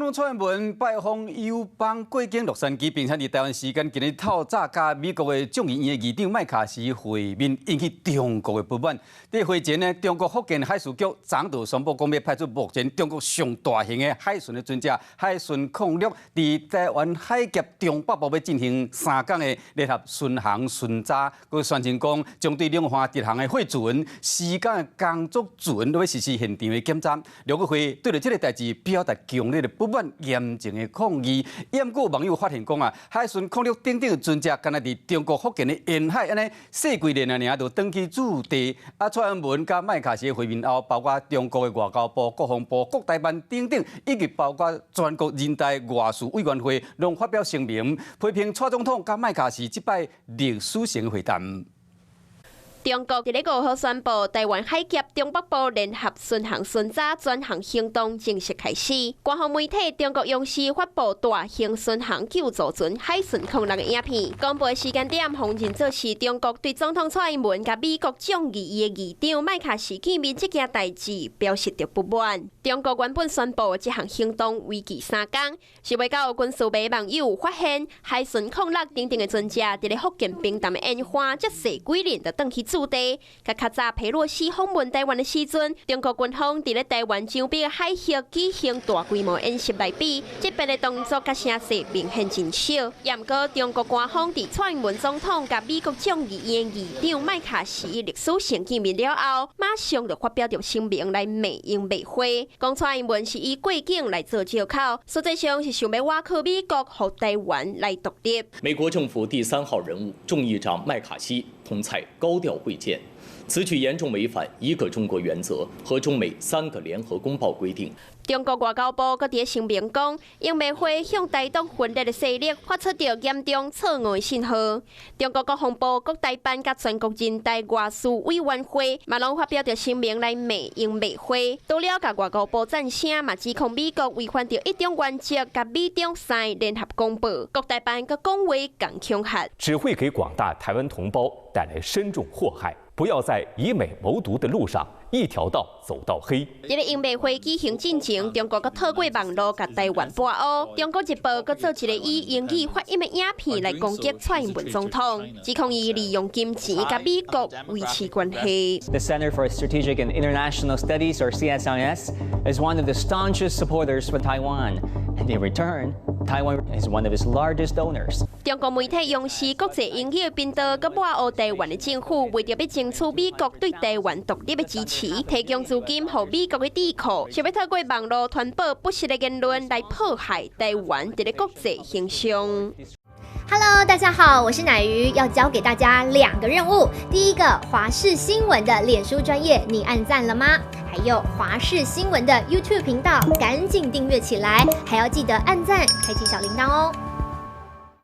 統蔡英文拜訪友邦過境洛杉磯，並且佇台灣時間今日透早佮美國的眾議院的議長麥卡錫會面，引起中國的不滿。佇會前呢，中國福建海事局昨就宣布講欲派出目前中國上大型的海巡的船隻海巡控六，佇台灣海峽中北部欲進行3工的聯合巡航巡查，閣宣稱講將對兩岸直航的貨船、時間的工作船都欲實施現場的檢查。陸委會對著這个代誌表達強烈的不滿、嚴正的抗議。毋過網友發現講啊，海巡控六等等的船隻，敢若佇中國福建的沿海按呢細幾年爾爾就轉去駐地。啊，蔡英文佮麥卡錫會面後，包括中國的外交部、國防部、國台辦等等，以及包括全國人大外事委員會，攏發表聲明，批評蔡總統佮麥卡錫這擺歷史性會談。中國佇咧5號宣布，台灣海峽中北部聯合巡航巡查專項行動正式開始。官方媒體中國央視發布大型巡航救助船海巡控六的影片。公布的時間點，予人認做是中國對總統蔡英文佮美國眾議院的議長麥卡錫見面這件代誌表示著不滿。中國原本宣布這項行動為期3工，是袂到軍事迷網友發現海巡控六等等的船隻佇咧福建平潭的沿岸，這十幾年就轉去駐地。佮較早佩洛西訪問台灣的時陣，中國軍方佇咧台灣周邊的海域舉行大規模演習來比，這擺的動作佮聲勢明顯真少。毋過中國官方佇蔡英文總統佮美國眾議院議長麥卡錫歷史性見面了後，馬上就發表著聲明來罵鷹罵花，講蔡英文是以過境來做藉口，實際上是想欲倚靠美國予台灣來獨立。美國政府第三號人物眾議長麥卡錫同蔡高調會見，此舉嚴重違反一個中國原則和中美三個聯合公報規定。中國外交部閣佇聲明講，鷹罵花向台獨分裂的勢力發出著嚴重錯誤的信號。中國國防部、國台辦佮全國人大外事委員會嘛攏發表著聲明來罵鷹罵花。除了共外交部讚聲，嘛指控美國違反著一中原則佮美中三個聯合公報。國台辦閣講話共恐嚇，只會給廣大台灣同胞帶來深重禍害。不要在以美謀獨的路上一條道走到黑。佇咧鷹罵會舉行進前，中國閣透過網路共台灣跋烏。中國日報閣做一個以英語發音的影片來攻擊蔡英文總統，指控伊利用金錢佮美國維持關係。 The Center for Strategic and International Studies, or CSIS, is one of the staunchest supporters for Taiwan. And in return, Taiwan is one of its largest donors. 中國媒體央視國際英語頻道閣抹烏台灣的政府，為著欲爭取美國對台灣獨立的支持，提供資金予美國的智庫，想欲透過網路傳播不實的言論來破壞台灣佇咧國際形象。 Hello，大家好，我是奶魚，要交給大家兩個任務。第一個，華視新聞的臉書專頁，你按讚了嗎？還有華視新聞的 YouTube 頻道，趕緊訂閱起來，還要記得按讚，開啟小鈴鐺哦。